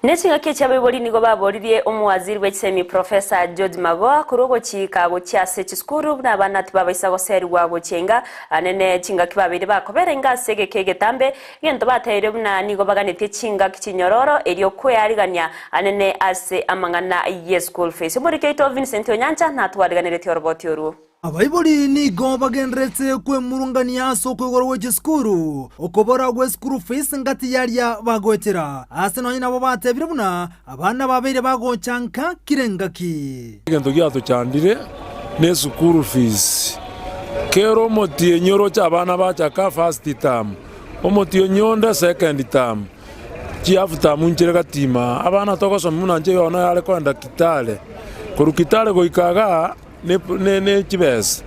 Ne chingaki echi abaibori nigo baboririe omowaziri bwe chisemi Professor George Magoha korwa ogochika gochia ase chisukuru buna abana tibabaisa goserigwa gochia inga anene chingaki babeire bakobera inga ase egeka egetambe egento batebirie buna nigo baganetie chingaki chinyororo erio kwearigania anene ase amang'ana ye school fees. Omoriki oito Vincent Onyancha natwariganeretie oroboti orwo. Abaibori nigo bagendererete kwemurungania ase okoigorwa gwe chisukuru, okobora gwe school fees ngati yaria bagoetera. Ase nonye nabo batebire buna abana babeire bagocha nka kera engaki. Egento giatochandire ne school fees. Kera omotienyi oroche abana bachaka first term, omotienyi onde second term, chi half term nchire gatima. Abana togosoma buna inche bono yare kogenda Kitale, korwa Kitale goika igaa. Ne chibesa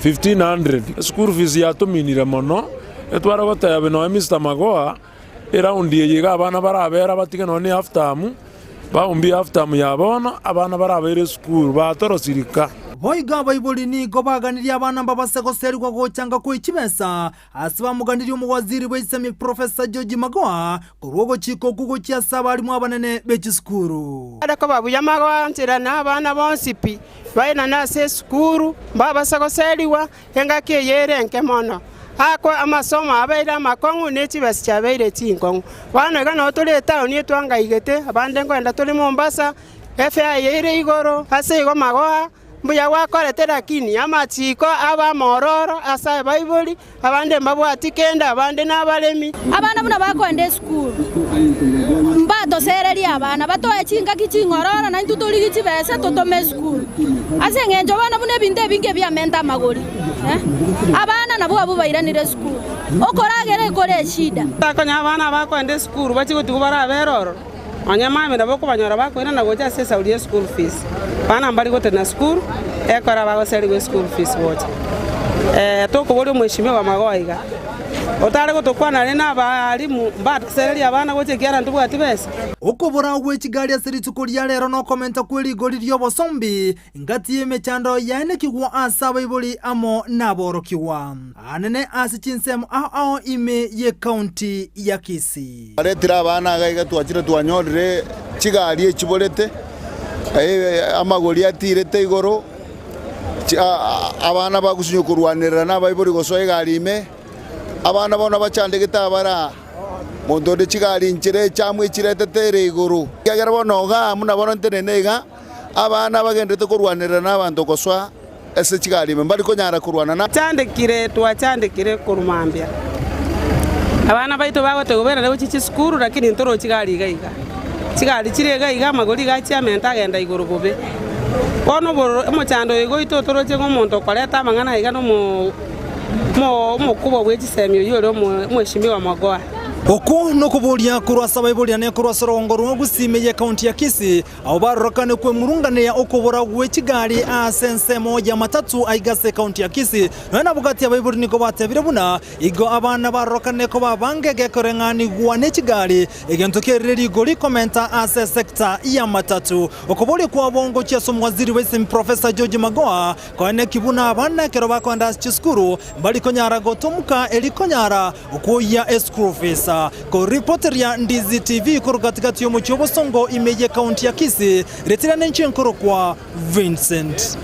1500 eschool fees yatominire mono, etware goteba nonya Mister Magoha, eround eye iga abana barabere batige nonya ne half term, baombie half term ya bono, abana barabeire esukuru batorosirika. Boigo abaibori nigo baganirie abana mbabase goserigwa gochanga kwe chibesa Ase bamoganirie omowaziri bw'echisemi Professor George Magoha korwa ogochika okwo gochia ase abarimu abanene be chisukuru. Are koba buya magoanchera na abana bonsi pi baenane ase esukuru, mbabase goserigwa engaki eye ere enke mono. Akwe amasomo abeire amakong'u ne chibesa chiabeire chinkong'u. Bono iga nao tore etaoni etwangaigete, abande nkoenda tore Mombasa, efare eye ere igoro, ase igo magoa Mbuya gwakorete lakini amachiiko abe amororo ase abaibori, abande mbabwati kende, abande nabaremi. Abana buna bakoenda esukuru, mbatosererie abana, batoe chingaki ching'ororo, naintwe torigie chibesa totome esukuru. Ase eng'encho bono buna ebinto ebinge ebiamenta amagori, abana nabwo abwo bairanire esukuru, okoragera ekore eshida. Takonya abana abakoenda esukuru bachie gotigwa barabe ororo. Onye mambia nabo okobanyora bakoirana gocha ase esauri ye school fees. Abana mbari gotena sukuru, ekero bagoserigwa eschool fees gocha. Tokoboria omweshimiwa Magoha iga, otare gotokwana rende na abaalimu mbatosererie abana gocha ekiagera ntobwati besa? Okobora gwe chigari ase rituko ria rero nokomenta kwe rigori ri'obosombi Engati y'emechando yaenekigwa ase abaibori amo naborokigwa anene ase chinsemo ao ao ime y'Ekaunti ya Kisii. Baretire abana iga iga twachire twanyorire chigari echiborete, amagori atirete igoro, abana bagosunywa korwanerera na abaibori gosoa egari ime, abana bono bachandegete abare aa, monto onde chigari nchire echamu echiretete ere igoro. Ekiagera bono igaa buna bono ntenene iga. Abana bagenderete korwanerera nabanto gosoa ase chigari ime, mbari konyara korwana na. Twachandekire, twachandekire korwa mambia. Abana baito bagotebiwa bairane gochia chisukuru lakini ntorochi chigari iga iga. Chigari chire iga iga amagori iga achiamente agenda igoro bobe. Bono obororo omochando oyo goito otoroche ng'a omonto okoreta amang'ana aiga na omo omokubwa bwe chisemi oyio ore omweshimiwa Magoha. Okwo nokoboria korwa ase abaibori ane korwa ase orogongo rwa Gusii ime y'Ekaunti ya Kisii, Abwo barorokane kwemurunganera okobora gwe chigari ase ensemo ya matatu aiga ase ekaunti ya Kisii. Nonya nabogati abaibori nigo batebire buna igo abana barorokane koba abange gekoreng'anigwa ne chigari, egento kerire rigori komenta ase esecta ya matatu. Okoboria kwabo ngochia ase omowaziri bw'esemi Professor George Magoha koeneki buna abana ekero bakoenda ase chisukuru mbari konyara gotomuka eri konyara Okoyia eschool fees. Koripoteria Ndizi TV korwa gatigati y'omochie o Bosongo ime y'ekaunti ya Kisii, retira nenche nkorokwa Vincent.